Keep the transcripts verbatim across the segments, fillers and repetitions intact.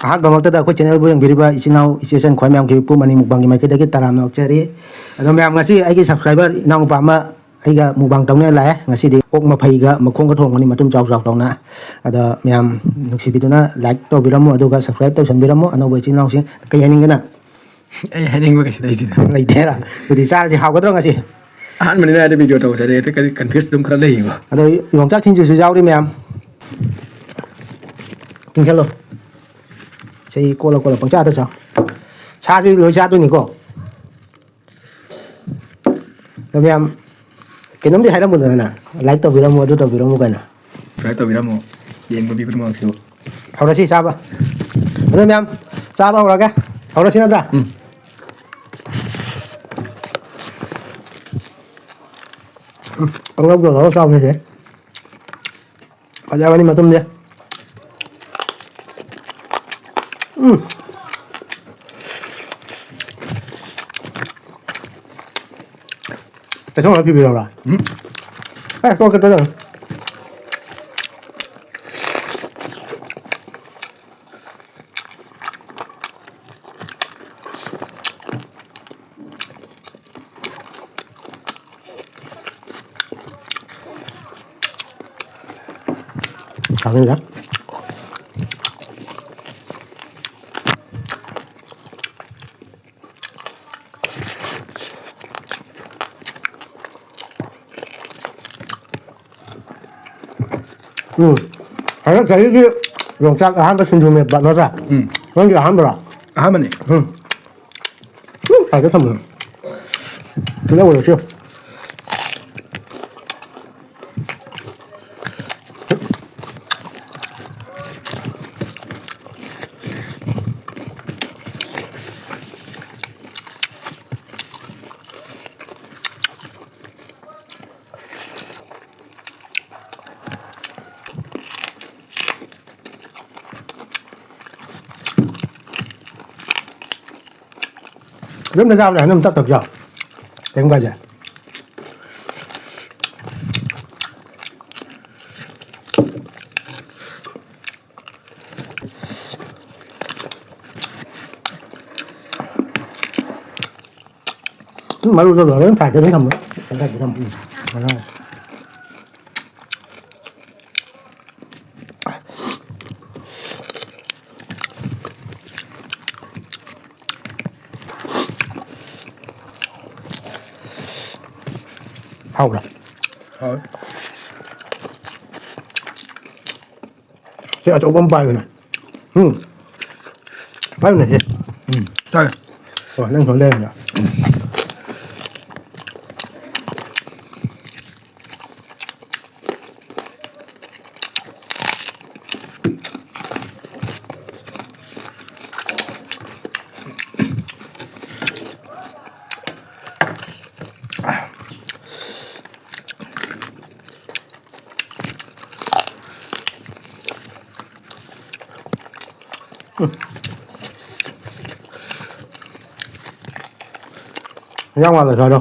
ꯑꯍꯥꯟꯕꯃꯛꯇꯗ ꯑꯩꯈꯣꯏ channelꯕꯨ ꯌꯦꯡꯕꯤꯔꯤꯕ ꯏꯆꯤꯟ ꯏꯅꯥꯎ, ꯏꯆꯦ ꯏꯆꯟ ꯈ꯭ꯋꯥꯏ ꯃꯌꯥꯝꯒꯤ ꯏꯄꯨ ꯃꯅꯤ ꯃꯨꯛꯕꯥꯡꯒꯤ ꯃꯥꯏꯀꯩꯗꯒꯤ ꯇꯔꯥꯝꯅ ꯑꯣꯛꯆꯔꯤ꯫ ꯑꯗꯣ ꯃꯌꯥꯝ, ꯉꯁꯤ ꯑꯩꯒꯤ subscriber ꯏꯅꯥꯎꯅꯨꯄꯥ ꯑꯃ ꯑꯩꯒ ꯃꯨꯛꯕꯥꯡ ꯇꯧꯅꯤꯅ ꯂꯥꯛꯑꯦ꯫ ꯉꯁꯤꯗꯤ ꯑꯣꯛ ꯃꯐꯩꯒ ꯃꯈꯣꯡꯒ ꯊꯣꯡꯕꯅꯤ, ꯃꯇꯨꯝ ꯆꯥꯎ ꯆꯥꯎ ꯇꯧꯅ꯫ ꯑꯗꯣ ꯃꯌꯥꯝ ꯅꯨꯡꯁꯤꯕꯤꯗꯨꯅ like ꯇꯧꯕꯤꯔꯝꯃꯨ, ꯑꯗꯨꯒ subscribe ꯇꯧꯁꯟꯕꯤꯔꯝꯃꯨ꯫ ꯑꯅꯧꯕ ꯏꯆꯤꯟ ꯏꯅꯥꯎꯁꯤꯡ, ꯀꯩ ꯍꯥꯏꯅꯤꯡꯒꯦꯅ? ꯑꯩ ꯍꯥꯏꯅꯤꯡꯕ ꯀꯩꯁꯨ ꯂꯩꯇꯦꯗ꯫ ꯂꯩꯇꯦꯔꯥ? ꯑꯗꯨꯗꯤ ꯆꯥꯔꯁꯤ꯫ ꯍꯥꯎꯒꯗ꯭ꯔꯣ ꯉꯁꯤ? ꯑꯍꯥꯟꯕꯅꯤꯅ ꯍꯥꯏꯗꯤ video ꯇꯧꯕꯁꯦ ꯑꯩ ꯍꯦꯛꯇ ꯀꯔꯤ confuse ꯑꯗꯨꯝ ꯈꯔ ꯂꯩꯌꯦꯕ꯫ ꯑꯗꯣ ꯌꯣꯡꯆꯥꯛ ꯁꯤꯡꯖꯨꯁꯨ ꯌꯥꯎꯔꯤ ꯃꯌꯥꯝ꯫ ꯇꯤꯡꯁꯜꯂꯣ꯫ ꯆꯍꯤ ꯀꯣꯠꯂ ꯀꯣꯠꯂ ꯄꯪꯆꯥꯗ ꯆꯥꯎ꯫ ꯁꯥꯁꯤ ꯂꯣꯏ ꯆꯥꯗꯣꯏꯅꯤꯀꯣ꯫ ꯑꯗꯣ ꯃꯌꯥꯝ, ꯀꯩꯅꯣꯝꯗꯤ ꯍꯥꯏꯔꯝꯃꯨꯗꯅ, like ꯇꯧꯕꯤꯔꯝꯃꯨ, ꯑꯗꯨ ꯇꯧꯕꯤꯔꯝꯃꯨ ꯀꯥꯏꯅ꯫ Subscribe ꯇꯧꯕꯤꯔꯝꯃꯨ, ꯌꯦꯡꯕ ꯃꯤ ꯈꯨꯗꯤꯡꯃꯛꯁꯨ꯫ ꯍꯧꯔꯁꯤ ꯆꯥꯕ꯫ ꯑꯗꯣ ꯃꯌꯥꯝ, ꯆꯥꯕ ꯍꯧꯔꯒꯦ꯫ ꯍꯧꯔꯁꯤ ꯅꯠꯇ꯭ꯔꯥ? ꯎꯝ꯫ ꯎꯝ, ꯑꯉꯧꯕ ꯇꯧꯔꯒ ꯆꯥꯎꯁꯦ꯫ ꯐꯖꯕꯅꯤ ꯃꯇꯨꯝꯁꯦ꯫ ꯎꯝ꯫ ꯀꯩꯊꯧ ꯍꯥꯞꯄꯤꯕ ꯌꯥꯎꯕ꯭ꯔꯥ? ꯎꯝ꯫ ꯑꯦ, ꯀꯣꯛ ꯀꯩꯇꯧ ꯇꯧꯔꯦ꯫ ꯆꯥꯅꯤꯡꯗꯦ꯫ ꯎꯝ꯫ ꯍꯟꯗꯛ ꯆꯍꯤꯒꯤ ꯌꯣꯡꯆꯥꯛ ꯑꯍꯥꯟꯕ ꯁꯤꯡꯖꯨ ꯃꯦꯠꯄ ꯅꯠꯇ꯭ꯔꯥ? ꯎꯝ꯫ ꯅꯪꯒꯤ ꯑꯍꯥꯟꯕꯔꯣ? ꯑꯍꯥꯟꯕꯅꯦ꯫ ꯎꯝ꯫ ꯎꯝ, ꯁꯥꯏꯗ ꯊꯝꯃꯨ꯫ ꯇꯤꯜꯍꯧ ꯑꯣꯏꯔꯁꯨ꯫ ꯌꯨꯝꯗ ꯆꯥꯕꯅ ꯍꯦꯟꯅ ꯑꯗꯨꯝ ꯇꯞꯇꯕꯁꯨ ꯌꯥꯎ꯫ ꯀꯩꯝ ꯀꯥꯏꯗꯦ꯫ ꯃꯔꯨꯗꯣ ꯂꯣꯏꯔꯒ ꯐ꯭ꯔꯥꯏ ꯇꯧꯔꯒ ꯊꯝꯃꯣ꯫ ꯐ꯭ꯔꯥꯏ ꯇꯧꯔꯒ ꯊꯝꯃꯣ꯫ ꯎꯝ꯫ ꯍꯥꯎꯕ꯭ꯔꯥ? ꯍꯥꯎꯋꯤ꯫ ꯁꯤ ꯑꯆꯧꯕ ꯑꯃ ꯄꯥꯏꯌꯨꯅꯦ꯫ ꯎꯝ꯫ ꯄꯥꯏꯌꯨꯅꯦ ꯁꯤ꯫ ꯎꯝ꯫ ꯆꯥꯏ꯫ ꯑꯣ, ꯅꯪ ꯁꯣꯝ ꯂꯩꯔꯝꯃꯦ꯫ ꯌꯥꯝ ꯋꯥꯠꯂꯦ ꯁ꯭ꯋꯥꯏꯗꯣ꯫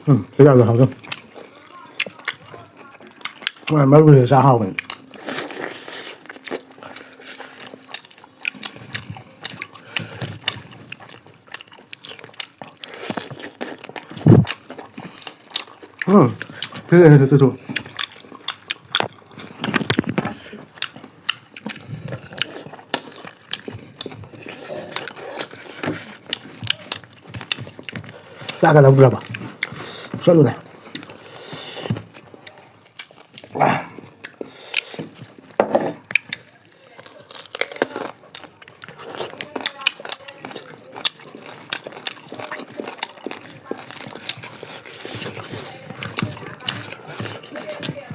ꯎꯝ, ꯁꯤ ꯌꯥꯝꯅ ꯍꯥꯎꯖꯩ꯫ ꯃꯥꯏ ꯃꯔꯨꯁꯦ ꯆꯥ ꯍꯥꯎꯕꯅꯤ꯫ ꯎꯝ, ꯁꯤ ꯂꯩꯔꯦ, ꯁꯤ ꯇꯨ꯫ ꯆꯥꯛꯀ ꯂꯧꯗ꯭ꯔꯕ? ꯆꯠꯂꯨꯅꯦ꯫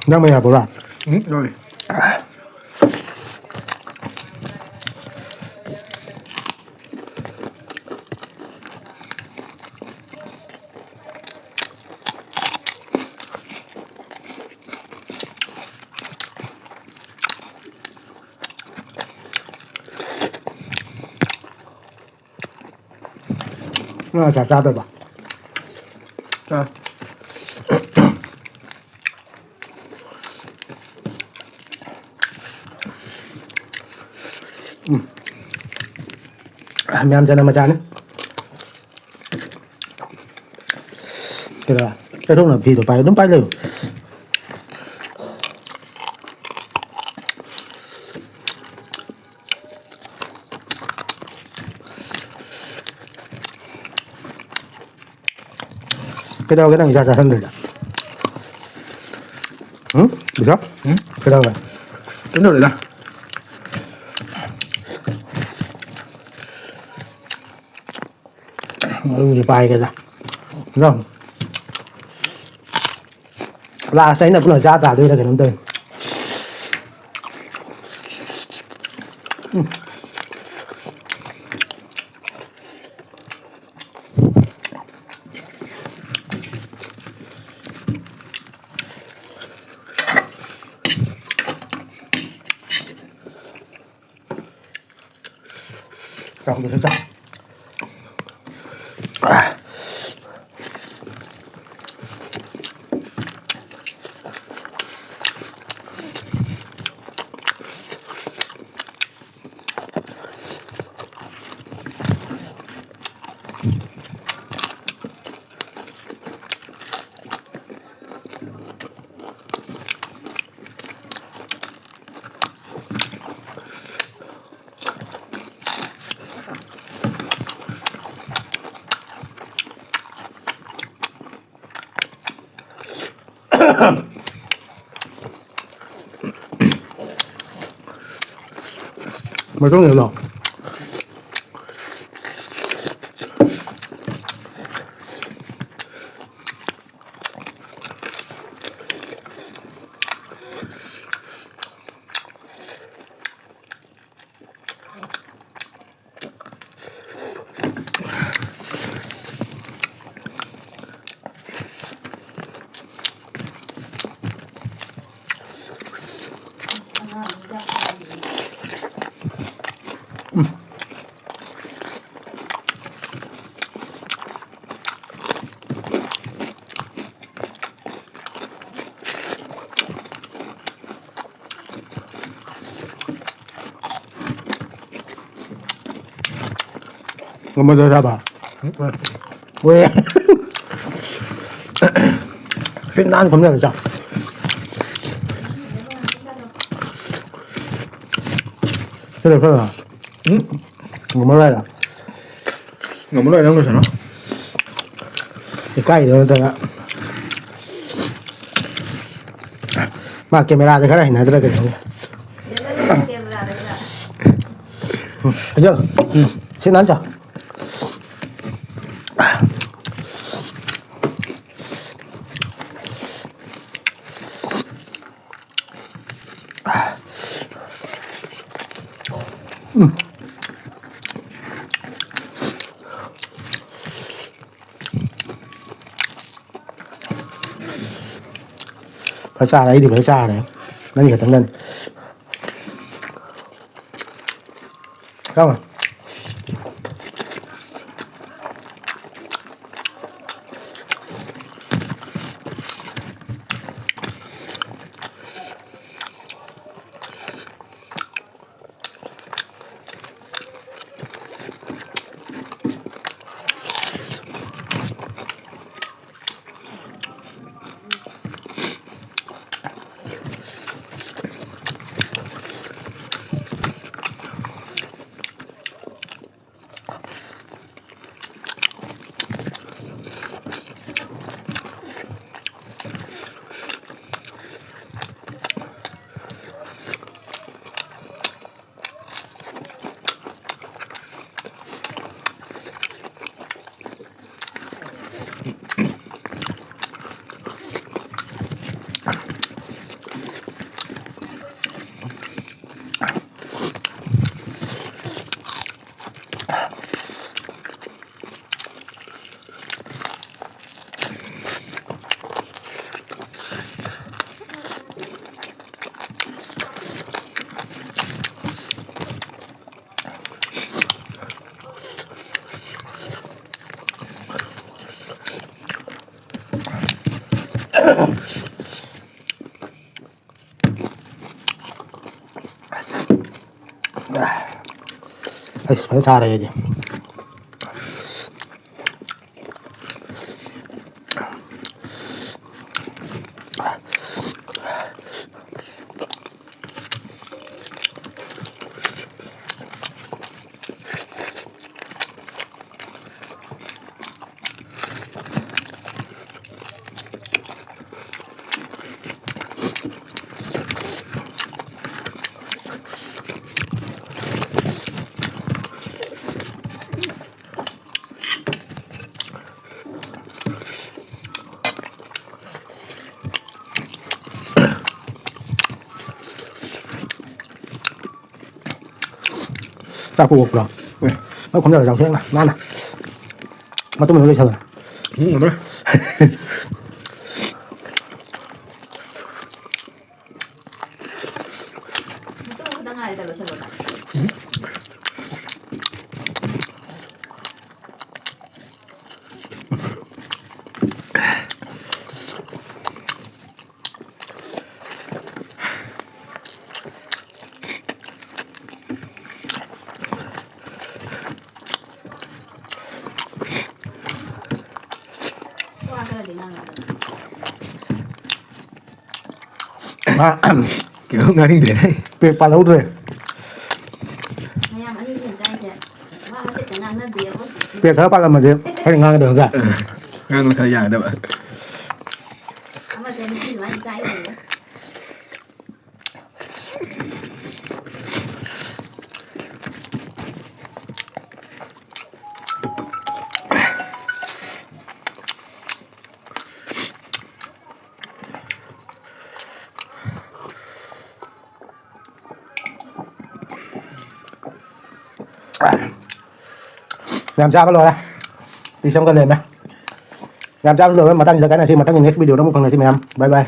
ꯅꯪ ꯃꯌꯥ ꯕꯣꯔꯥ? ꯎꯝ, ꯌꯥꯎꯔꯤ꯫ ꯅꯪ ꯑꯆꯥꯔ ꯆꯥꯗꯕ? ꯆꯥ꯫ ꯎꯝ꯫ ꯃꯌꯥꯝ ꯆꯥꯅ ꯃꯆꯥꯅꯤ꯫ ꯀꯩꯗꯧꯔꯦ? ꯆꯠꯊꯣꯛꯅꯕ ꯐꯤꯗꯣ ꯄꯥꯏ, ꯑꯗꯨꯝ ꯄꯥꯏ ꯂꯩꯌꯨ꯫ ꯀꯩꯗꯧꯔꯒꯦ ꯅꯪ ꯏꯆꯥ ꯆꯥꯁꯟꯗ꯭ꯔꯤꯗꯣ? ꯎꯝ? ꯕꯤꯁꯥ? ꯎꯝ? ꯀꯩꯗꯧꯔꯒꯦ? ꯀꯩꯝ ꯇꯧꯗꯦꯗ꯫ ꯃꯔꯨꯁꯦ ꯄꯥꯏꯒꯦꯗ꯫ ꯅꯪ꯫ ꯂꯥꯁꯇ ꯑꯩꯅ ꯄꯨꯂꯞ ꯆꯥ ꯇꯥꯗꯣꯏꯔꯥ ꯀꯩꯅꯣꯝ ꯇꯧꯋꯤ꯫ ꯎꯝ꯫ ꯆꯥꯎꯗ꯭ꯔꯁꯨ ꯆꯥꯎ꯫ ꯃꯇꯨꯡ ꯏꯜꯂꯣ꯫ ꯉꯝꯃꯗꯣꯏ ꯆꯥꯕ? ꯍꯣꯏ꯫ ꯁꯤ ꯅꯥꯟ ꯐꯝꯖꯔ ꯆꯥ꯫ ꯁꯤꯗ ꯈꯔ ꯎꯝ? ꯉꯝꯃꯔꯣꯏ ꯍꯥꯏꯔꯣ? ꯉꯝꯃꯔꯣꯏ, ꯅꯪ ꯂꯣꯏꯁꯤꯜꯂꯣ꯫ ꯏꯀꯥꯏꯗꯣ ꯅꯠꯇ꯭ꯔꯒ꯫ ꯃꯥ ꯀꯦꯃꯦꯔꯥꯗ ꯈꯔ ꯍꯩꯅꯗ꯭ꯔꯥ ꯀꯩꯅꯣ ꯈꯪꯗꯦ꯫ ꯀꯦꯃꯦꯔꯥꯗ ꯈꯔ꯫ ꯎꯝ, ꯐꯖꯜ꯫ ꯎꯝ, ꯁꯤ ꯅꯥꯟ ꯆꯥ꯫ ꯐꯖ ꯆꯥꯔꯦ, ꯑꯩꯗꯤ ꯐꯖ ꯆꯥꯔꯦ꯫ ꯅꯪꯒꯤ ꯈꯛꯇꯪꯗꯅꯤ꯫ ꯀꯃ꯫ ꯑꯩꯁ ꯐꯖ ꯆꯥꯔꯦ ꯑꯩꯗꯤ꯫ ꯆꯥꯛꯄꯨ ꯑꯣꯛꯄ꯭ꯔꯣ? ꯎꯝ꯫ ꯅꯣꯏ ꯈꯣꯝꯖꯜꯂ ꯆꯥꯎ, ꯊꯦꯡꯅ, ꯅꯥꯟꯅ꯫ ꯃꯇꯨꯝ ꯑꯃ ꯂꯩꯁꯜꯂꯣ꯫ ꯎꯝ, ꯉꯝꯃꯔꯣꯏ꯫ ꯃꯇꯨꯝ ꯈꯛꯇ ꯉꯥꯏꯔꯦꯗ ꯂꯣꯏꯁꯜꯂꯣꯗ꯫ ꯋꯥ ꯈꯔꯗꯤ ꯉꯥꯡꯉꯛꯀꯅꯨ꯫ ꯃꯥ ꯀꯩꯝ ꯉꯥꯡꯅꯤꯡꯗ꯭ꯔꯦ꯫ ꯄꯦꯛ ꯄꯥꯜꯍꯧꯗ꯭ꯔꯦ꯫ ꯃꯌꯥꯝ ꯑꯅꯤ ꯑꯍꯨꯝ ꯆꯥꯏꯁꯦ ꯋꯥ ꯃꯆꯦꯠꯇ ꯉꯥꯡꯅꯗꯦꯕ꯫ ꯄꯦꯛ ꯈꯔ ꯄꯥꯜꯂꯝꯃꯗꯤ ꯈꯔ ꯉꯥꯡꯒꯗꯕ ꯅꯠꯇ꯭ꯔꯥ? ꯑ, ꯉꯥꯡꯕ ꯈꯔ ꯌꯥꯒꯗꯕ꯫ ꯑꯃꯁꯦ ꯅꯨꯄꯤ ꯑꯗꯨꯃꯥꯏꯅ ꯆꯥꯏ ꯂꯩꯔꯦ꯫ ꯌꯥꯝ ꯆꯥꯕ ꯂꯣꯏꯔꯦ꯫ ꯄꯤꯁ ꯑꯃꯒ ꯂꯦꯝꯃꯦ꯫ ꯌꯥꯝ ꯆꯥꯕ ꯂꯣꯏꯔꯦ꯫ ꯃꯊꯪꯁꯤꯗ ꯀꯥꯏꯅꯁꯤ꯫ ꯃꯊꯪꯒꯤ next video ꯗ ꯑꯃꯨꯛ ꯐꯪꯅꯁꯤ ꯃꯌꯥꯝ꯫ Bye bye꯫